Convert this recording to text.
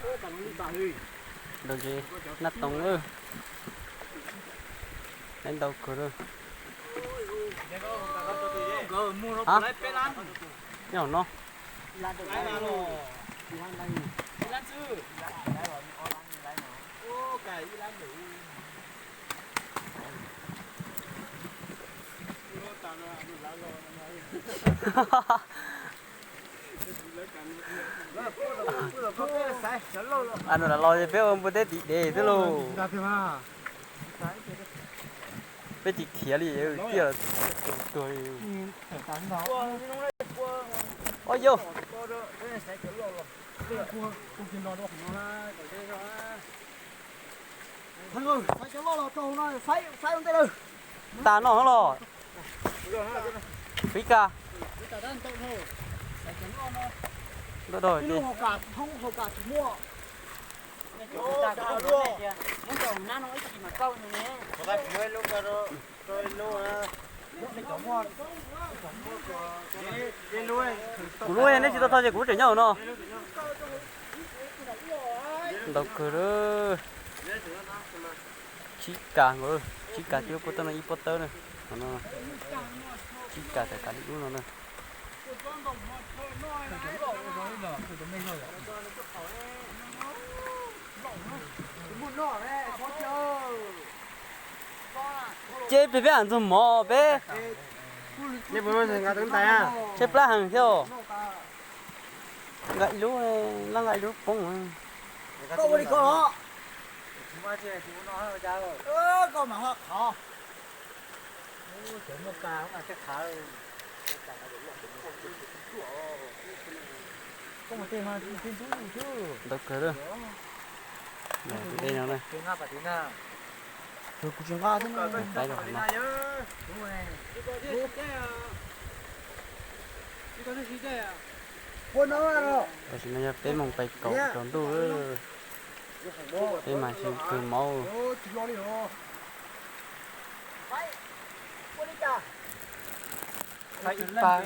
Ntaus ntses nab toog lawm. Laiv ntau kawg lawm. Ha? Nyob hauv no. Nws lam los ces peb ua npua teb tim dev xwb lauj. Peb tsis khiav li, tiaj tuag li. Ua yau. Tas no los. Pib kas. Ntau dog ces. Kuv lub neb tsis tau tho ces kuv tseem nyob no. Ntau kawg lawm. Tsib kas nkaus, tsib kas twb lub pob tawb no ib pob tawb na. Tsib kas tawm kav li ub no na. Ces peb, peb am ntxuag mov peb. Tshaib plab heev thiab. Nqa ib lub, laj nqa ib lub poob. Ntau kawg lawm. Tus dej no na. Kuv tsis nqa thiab. Paib rau qhov no. Tam sim no yog peb moos pais kaum tsaus ntuj lawm. Peb mas tsis kawg mob. Ib pab.